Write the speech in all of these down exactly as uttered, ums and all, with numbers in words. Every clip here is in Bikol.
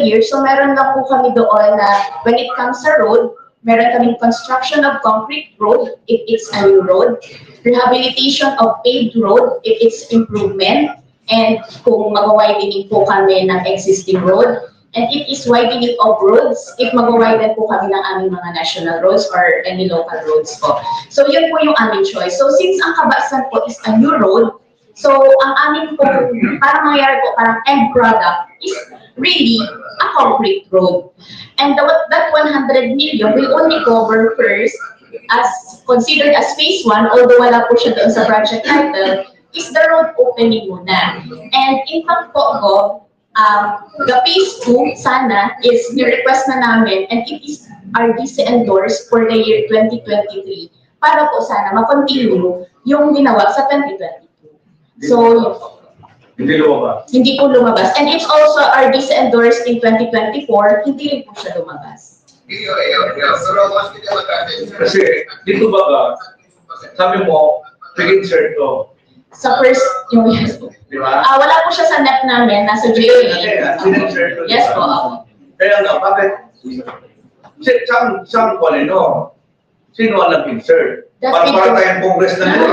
year. So meron lang po kami doon na when it comes sa road, meron kaming construction of concrete road if it's a new road, rehabilitation of paved road if it's improvement, and kung mag-widening po kami ng existing road, and it is widening of roads if mag-widen po kami ng aming mga national roads or any local roads po. So yun po yung aming choice. So since ang Kabasan po is a new road, so ang aming po, parang mangyayari po, parang end product is really a concrete road. And the, that one hundred million will only cover first, as considered as phase one, although wala po siya doon sa project title, is the road opening muna. And in fact po, Gov, um, the phase two sana is ni-request na namin, and it is R D C endorsed for the year twenty twenty-three para po sana ma-continue yung ginawa sa twenty twenty-two. So, Hindi lumabas. Hindi po lumabas. And it's also R D C endorsed in twenty twenty-four, hindi rin po siya lumabas. Kasi dito baga, sabi mo, nag-insert to. Sa first, yung yes po. Di ba? Ah, wala po siya sa NEP namin, nasa J Hindi, A. hindi, nag-insert to. Yes po, opo. Kaya nga, bakit? Kasi saan, saan po, ano? Sino ang nag-insert? That's Para, para it. Tayong Congress na yun.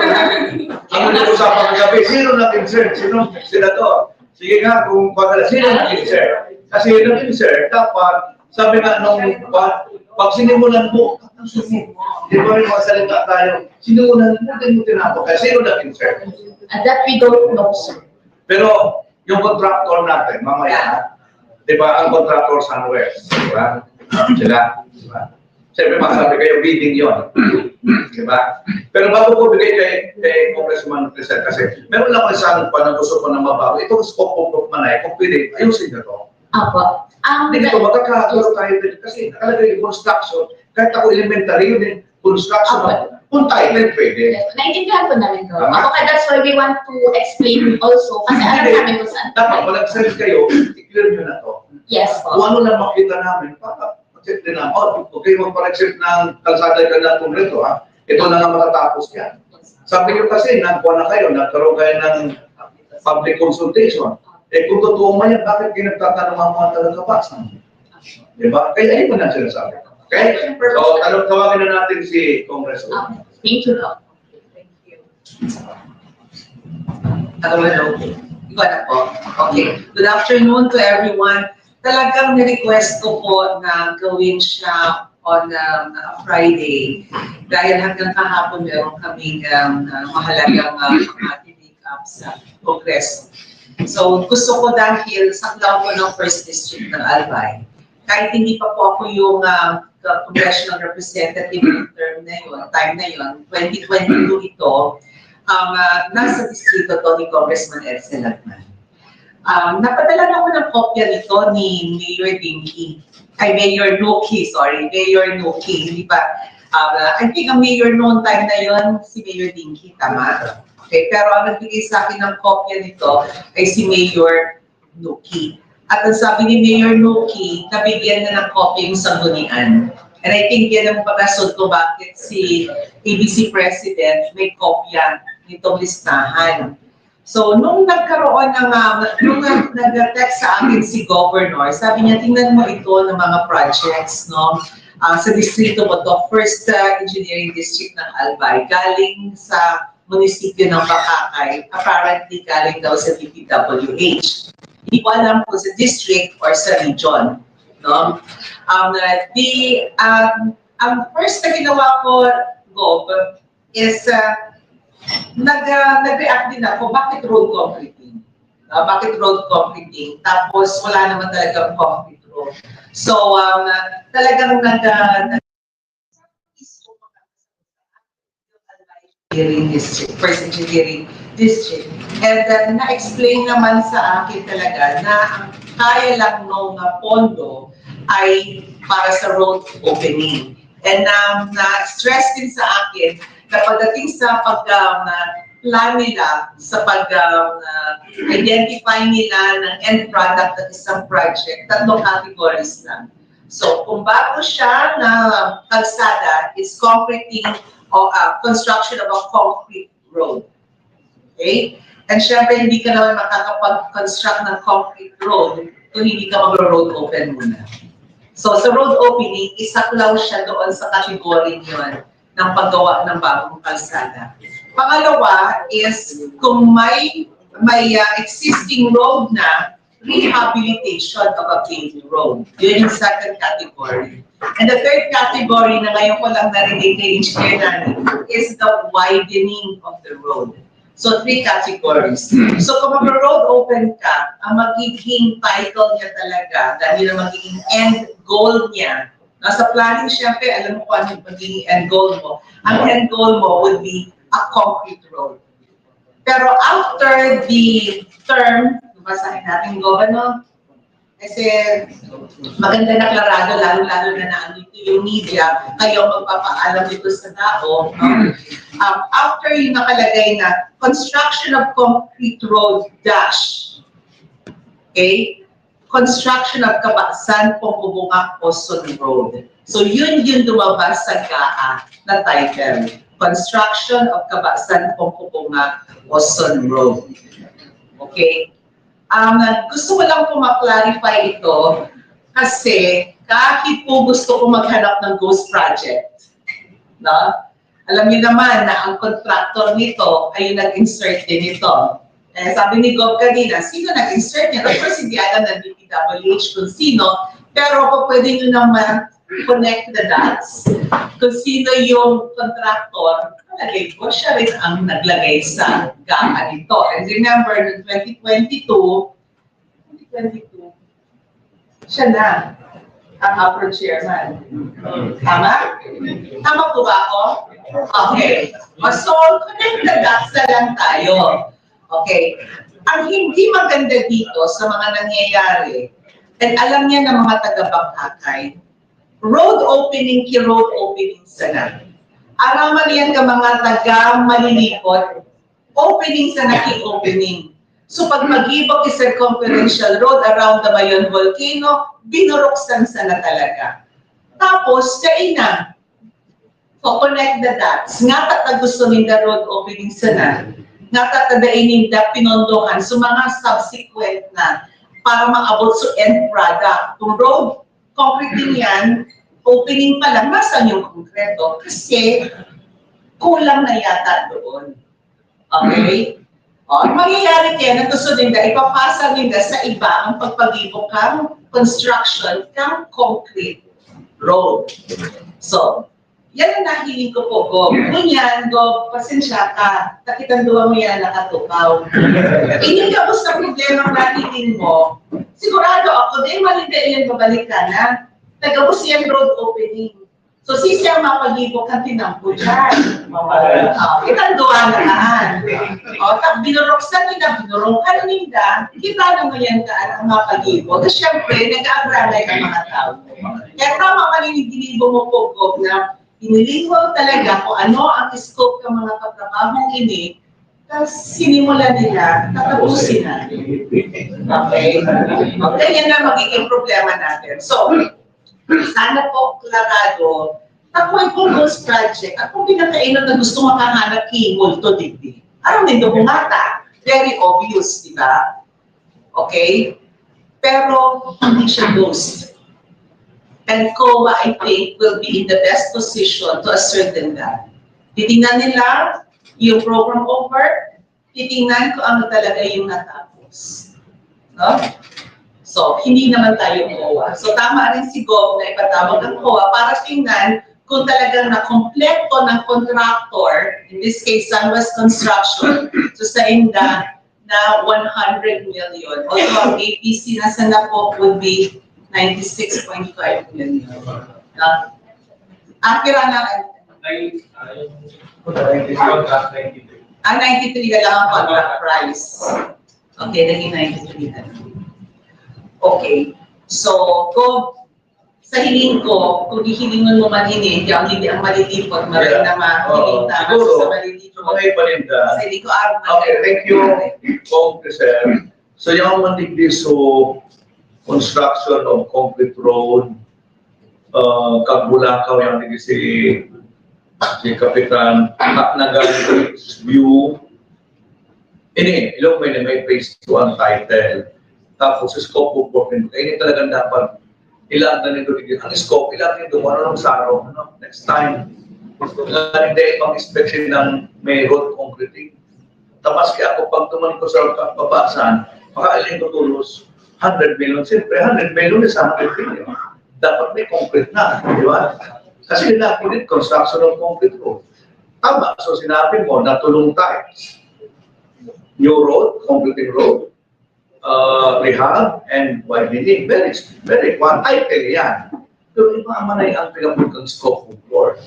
Ang pinag-usapan kagabi, sino nag-insert? Sino? Sila to. Sige nga, kung pagkala, sino nag-insert? Kasi yung nag-insert, dapat, sabi nga nung, pa, pag sinimulan mo, di ba yung mga salita tayo, sinimulan mo, hindi mo tinapos. Kasi sino nag-insert? And that we don't know, sir. Pero yung contractor natin, mamaya, di ba, ang contractor somewhere, di ba? Sila, di ba? Siyempre, masabi kayo, bidding yon, di ba? Pero bago ko bigay kay, kay Congressman Crisel, kasi meron lang isang pa na gusto ko na mabago. Itong scope of work man ay, kung pwede, ayusin nyo to. Apo. Ang Hindi ko magkakagulo tayo din kasi nakalagay yung construction, kahit ako elementary yun eh, construction, Apo. Kung title, pwede. Yes, naintindihan ko namin to. Tama. Ako, that's why we want to explain also. Kasi alam Hindi. Namin kung saan. Dapat, pag nag-send kayo, i-clear nyo na to. Yes po. Kung ano lang makita namin, para mag-check din namin. Oh, okay, magpa-accept ng kalsada ka na kung rito, ha? Ito na nga matatapos yan. Sabi nyo kasi, nagkuha na kayo, nagkaroon kayo ng public consultation. Eh, kung totoo man yan, bakit kayo nagtatanong ang mga taga-Kabasan? Di ba? Kaya ayun po na ang sinasabi. Okay? So, tanong, tawagin na natin si Congresswoman. Okay. Thank you, Doc. Hello, hello. Ikaw na po. Okay. Good afternoon to everyone. Talagang ni-request ko po na gawin siya on um, a Friday. Dahil hanggang kahapon meron kaming um, uh, mahalagang uh, mga take up sa Kongreso. So gusto ko, dahil saklaw ko ng first district ng Albay, kahit hindi pa po ako yung uh, congressional representative ng term na yun, time na yun, twenty twenty-two ito, um, uh, nasa distrito to ni Congressman Edsel Lagman. Um, napadala na ako ng kopya nito ni Mayor Dinky. Ay, Mayor Nuki, sorry. Mayor Nuki, hindi pa. Um, uh, I think ang mayor noon time na yon si Mayor Dinky, tama? Okay, pero ang nagbigay sa akin ng kopya nito ay si Mayor Nuki. At ang sabi ni Mayor Nuki, nabigyan na ng kopya yung sanggunian. And I think yan ang pagkasod ko bakit si A B C President may kopya nitong listahan. So, nung nagkaroon ng, um, nung nag- nag-text sa akin si Governor, sabi niya, tingnan mo ito ng mga projects, no? Ah, sa distrito mo to, first uh, engineering district ng Albay, galing sa munisipyo ng Bacacay, apparently galing daw sa D P W H. Hindi ko alam kung sa district or sa region, no? Um, uh, the, um, ang first na ginawa ko, Gov, is uh, nag, uh, nag-react din ako, bakit road concreting? Uh, bakit road concreting? Tapos wala naman talagang concrete road. So, um, uh, talagang nag, uh, nag engineering district, first engineering district. And then, na-explain naman sa akin talaga na ang kaya lang nung uh, pondo ay para sa road opening. And um, na-stress din sa akin na pagdating sa pag um, plan nila, sa pag um, uh, identify nila ng end product ng isang project, tatlong categories lang. So, kung bago siya na kalsada, it's concreting o uh, construction of a concrete road. Okay? And syempre, hindi ka naman makakapag-construct ng concrete road kung hindi ka mag-road open muna. So, sa road opening, isaklaw siya doon sa category yun ng paggawa ng bagong kalsada. Pangalawa is kung may may uh, existing road na, rehabilitation of a paved road. Yun yung second category. And the third category na ngayon ko lang narinig kay Engineer Nani is the widening of the road. So, three categories. So, kung mag-road open ka, ang magiging title niya talaga, dahil ang magiging end goal niya, nasa planning, syempre, alam mo kung ano yung magiging end goal mo. Ang end goal mo would be a concrete road. Pero after the term, basahin natin, Governor, kasi maganda na klarado, lalo-lalo na naandito yung media, kayo magpapaalam dito sa tao. No? Um, after yung nakalagay na construction of concrete road dash, okay? Construction of Kabasan, Pongkobonga, Oson Road. So yun yung lumabas sa GAA na title. Construction of Kabasan, Pongkobonga, Oson Road. Okay? Um, gusto ko lang po ma-clarify ito kasi kahit po gusto ko maghanap ng ghost project, no? Alam niyo naman na ang contractor nito ay yung nag-insert din ito. Eh, sabi ni Gob kanina, sino nag-insert niya? Of course, hindi alam ng D P W H kung sino, pero kung pwede nyo naman connect the dots kung sino yung contractor, palagay ko, siya rin ang naglagay sa GAA nito. And remember, noong twenty twenty-two, twenty twenty-two, siya na ang upper chairman. Tama? Tama po ba ako? Okay. So, connect the dots na lang tayo. Okay. Ang hindi maganda dito sa mga nangyayari, and alam niya ng mga taga-Bangkakay, road opening ki road opening sana. Araman yan ka mga taga-Malilipot, opening sana ki opening. So pag Magibok is circumferential road around the Mayon volcano, binuruksan sana talaga. Tapos, sa ina, so connect the dots. Nga ta gusto ninda road opening sana. Nga ta dai ninda pinondohan. So mga subsequent na para maabot sa end product. Kung road, concrete din yan, opening pa lang, nasaan yung konkreto? Kasi kulang na yata doon. Okay? O, ang mangyayari kaya na gusto ninda, ipapasa ninda sa iba ang pagpagibok kang construction kang concrete road. So, yan ang nahiling ko po, Gob. Ngunyan, Gob, pasensya ka. Takitan duwa mo yan nakatukaw. Ini ka sa problema ang nahiling mo. Sigurado ako, di malida yan babalikan na. Nagabos yan road opening. So, si siya mapagibok ang tinampo dyan. Oh, kitang duwa na kaan. O, tap, binuruksan nila, binurungkan ninda. Kita naman yan kaan ang mapagibok. Kasi syempre, nag-aabrangay ang mga tao. Kaya tama, maninigibo mo po, Gob, na inilingkod talaga kung ano ang scope ng mga katrabahong ini, tapos sinimulan nila, tatapusin na. Okay? Okay, yan na magiging problema natin. So, sana po klarado, takoy kong ghost project, ako pinakainot na gusto makahanap ki multo digdi. Aram nindo kung mata, very obvious, di ba? Okay? Pero hindi siya ghost. And COA, I think, will be in the best position to ascertain that. Titingnan nila yung program of work, titingnan kung ano talaga yung natapos. No? So, hindi naman tayo COA. So, tama rin si Gob na ipatawag ang COA para tingnan kung talagang nakompleto ng contractor, in this case, Sunwest Construction, so sa inda na one hundred million. Although ang A P C na sana po would be ninety-six point five million. No? Ang kira na, ah, ninety-three na lang ang contract price. Okay, naging ninety-three na lang. Okay. So, kung sa hiling ko, kung hihilingon mo man ini, hindi ang, hindi ang Malilipot, maray na mahiling ta, siguro, sa Malilipot. Sa mga iba rin da. Sa hiling ko, ah, okay, thank you, Congressman. So, yung man digdi so construction of concrete road, uh, kag Bulacao, yung digdi si, si Kapitan, at nag-view, Ini, ilong may, may phase two ang title. Tapos, scope of work nito. Ini talagang dapat ilag na nito. Ang scope, ilag nito kung ano ang saro. Ano? Next time, kung hindi pang inspection ng may road concreting. Tapos kaya ako, pag tuman ko sa kapabasan, makailing ko tulos, hundred million. Siyempre, hundred million is hundred million. Dapat may concrete na, di ba? Kasi nila, construction of concrete road. Tama, so sinabi mo, na tulong types. New road, concreting road, uh, rehab, and widening. Very, very, one item yan. Pero iba man ay ang pinapulkang scope of work.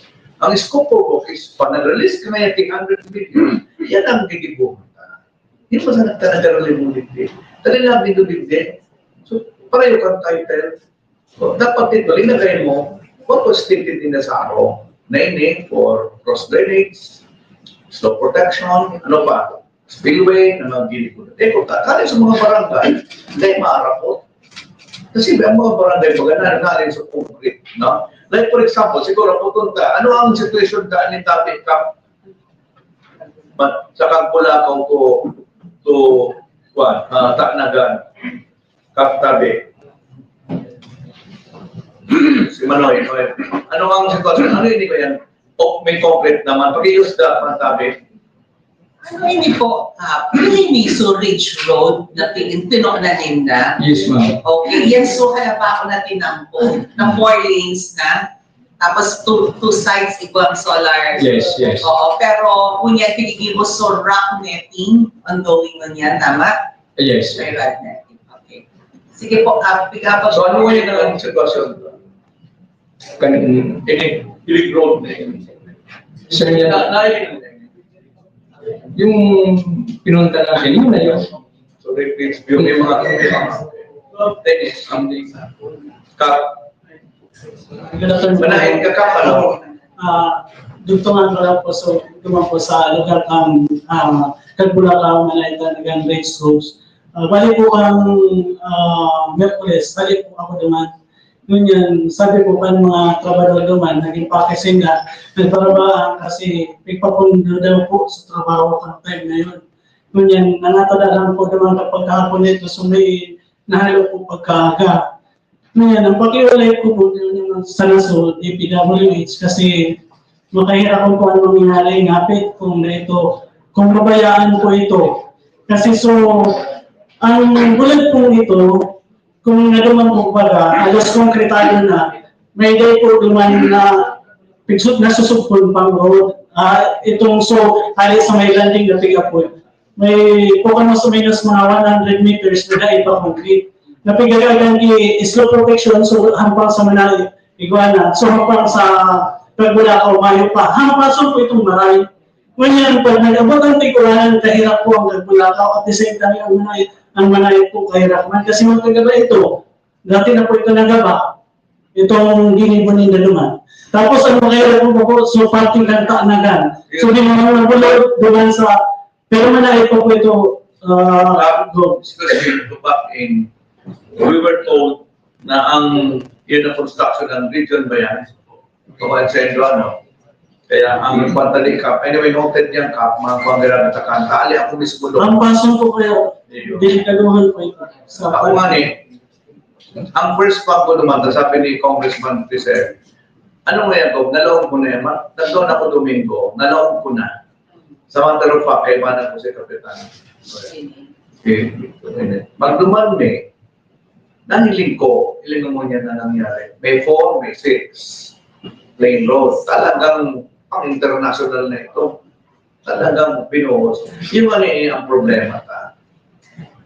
Ang scope of work is, pa nag-release ka ngayon, three hundred million, yan ang gigibuhan ka. Hindi pa sa nagtanagarali mo digdi. Dali lang dito digdi. So, pareho kang title. So, dapat dito, linagay mo, what was stated in the saro? Na ini for cross drainage, slope protection, ano pa? Spillway, na mga gilid ko. Eh, kung kakali sa mga barangay, hindi maarapot. Kasi ang mga barangay, maganda na rin sa concrete, no? Like, for example, siguro, pupunta, ano ang situation daan ni Tabi Cup? But, sa Kagpulakaw ko, to, kuwan, ah, Tanagan, Kap Tabi. Si Manoy, Manoy. Ano ang sitwasyon? Ano ini ba yan? O, may concrete naman. Pag-iusda, Kap Tabi. Ano ini po? Uh, Primiso Ridge Road na tin- tinonanim na. Yes, ma'am. Okay, yan so kaya pa ako na tinampo. Na four lanes na. Tapos two, two sides igwang solar. Yes, yes. Oo, pero unya pinigibo so rock netting ongoing nun yan, tama? Yes. May rock netting. Okay. Sige po, uh, pick up. So, ano ngayon ang sitwasyon? Kan Ini, Hilig Road na yun. Sir, yan, Na, na yun. yung pinunta natin, yun na yun. So, they please view may mga, may mga, tennis, something. Cup. Good afternoon. Manahin ka, Cup, ano? Ah, dugtungan ko lang po, so, duman po sa lugar ng ah, Kagbulakaw, Manaytan, Ganrich, Rose. Ah, bali po ang ah, Merkules, bali po ako duman. Yun yan, sabi po pa ng mga trabahador duman, naging pakisinda, nagparabaan kasi pigpapundo daw po sa trabaho ang time na yun. Yun yan, nangatada lang po duman kapag kahapon nito, so may nahalo po pagkaaga. Ngayon, ang pakiulay ko po sa Nasod, D P W H, kasi makahirap po ang mangyayari ngapit kung na ito, kung mabayaan po ito. Kasi so, ang bulad po ito, kung naduman po baga, alas konkretado na, may day po duman na pigsut nasusugpon pang road. Ah, itong so, hali sa may landing na piga po. May po kamo sa minus mga one hundred meters na dai pa concrete. Napigagagan ki slope protection, so hampang sa mga iguana. So hampang sa Kagbulakaw, mayo pa. Hampason po itong maray. Ngunyan, pag nag-abot ang tigulan, kahirap po ang Kagbulakaw. At the same time, ang manay, ang manay po kahirap man. Kasi magkagaba ito. Dati na po ito nagaba. Itong ginibo ni Daluman. Tapos ang mahirap po po, so parting kanta nagan. So di naman nabulog, duman sa, pero manahit po po ito, uh, Excuse me, go back in. We were told na ang yun ang construction ng region ba yan? Ito ba yung sentro, ano? Kaya ang pantali cup, anyway, noted yan cup, mga panggilan at kanta. Ali ako mismo doon. Ang pasok po kaya, Ayun. Delikaduhan po ito. Sa Ako nga eh, ang first pa ko naman, sabi ni Congressman Rizal, ano nga yan, Gob? Nalaog mo na yan. Ma- Nandun ako Domingo, nalaog ko na. Sa Matarupa, kay Bana ko si Kapitan. Eh, magduman eh. Nahiling ko, hiling mo niya na nangyari. May four, may six. Plain road. Talagang pang-international na ito. Talagang binuhos. Yung ano eh, ang problema ta.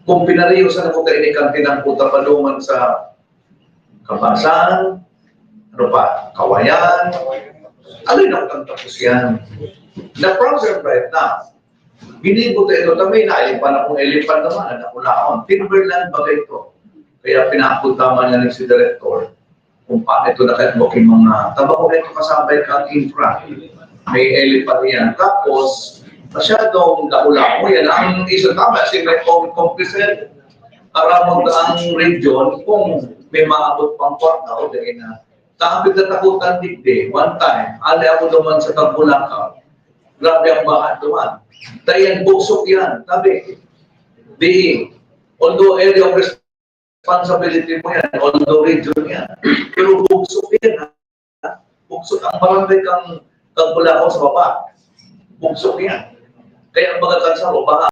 Kung pinariyosan ako kayo ni Kantinang Puta Paluman sa Kabasan, ano pa, Kawayan, ano yung nakatapos yan? The problem right now, ginibo tayo ito, tamay na, elepan akong elepan naman, ang nakulaon. Timberland ba ito? Kaya pinapunta man na si Director, kung paano ito nakatbok yung mga tabako na ito kasabay ka ang infra. May elepan yan. Tapos, masyadong nakulaon yan. Ang isa tama, si may com- composite, aramon ang region kung may maabot pang kwarta o dahil na. Tapit na takutan digdi, one time, ali ako naman sa Kagbulakaw. Grabe ang baha duman. Dahil yan, bugso yan. Sabi, di, although area of responsibility mo yan, although region yan, pero bugso yan, ha? Bugso ang barangay kang, kang Bulacao sa baba. Bugso yan. Kaya ang mga kalsada, baha